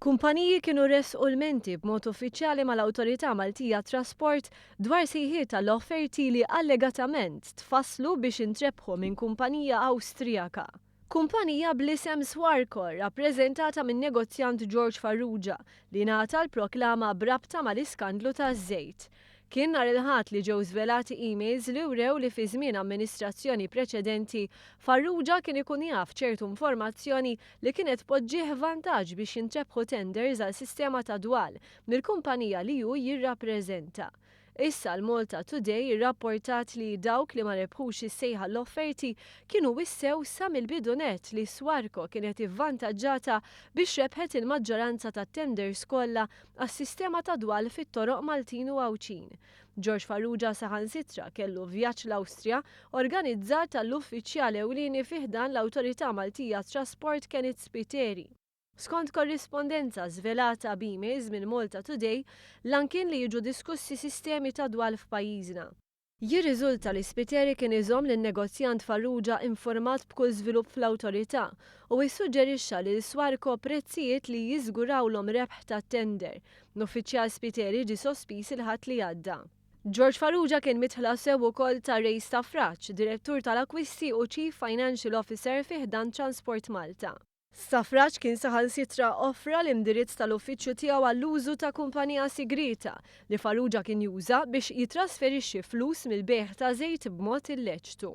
Kumpaniji kienu ressqu lmenti b'mod uffiċjali mal-Awtorità Maltija Trasport dwar sejħiet għall-offerti li allegatament tfasslu biex intrebħu minn kumpanija Awstrijaka. Kumpanija bl-isem Swarco rappreżentata min-negozjant George Farrugia li ngħata l-proklama b'rabta mal-iskandlu taż-żejt. Kien nhar il-Ħadd li ġew żvelati emails li wrew li fi żmien amministrazzjoni preċedenti Farrugia kien ikun jaf ċertu informazzjoni li kienet tpoġġih vantaġġ biex jintrebħu tenders għal sistema ta' dwal mill-kumpanija li hu jirrappreżenta. Issa l-Malta Today irrapportat li dawk li ma rebħux is-sejħa l-offerti kienu wissew sa mill-bidu nett li Swarco kienet ivvantaġġata biex rebħet il-maġġoranza tat-tenders kollha għas-sistema ta' dwal fit-toroq Maltin u Għawdxin. George Farrugia saħansitra kellu vjaġġ l-Awstrija organizzat tal-uffiċjal ewlieni fi ħdan l-Awtorità Maltija Trasport Kenneth Spiteri. Skont korrispondenza żvelata b'emails minn Malta Today, l kien li jiġu diskussi sistemi ta' dwal f'pajjiżna. Jirriżulta li Spiteri kien iżomm lin-negozjant Farrugia informat b'kull żvilupp fl-awtorità u jissuġġerixxa lil Swarco prezzijiet li jiżgurawlhom rebħ ta' tender. L-uffiċjal Spiteri ġie sospiż il-Ħadd li għadda. George Farrugia kien midħla sew ukoll ta' Ray Stafrace, direttur tal-akwisti u Chief Financial Officer fi ħdan Transport Malta. Stafrace kien saħansitra offra l-indirizz tal-uffiċċju tiegħu għall-użu ta' kumpanija sigrita li Farrugia kien juża biex jitrasferixxi flus mill-bejgħ ta' żejt b'mod illeċtu.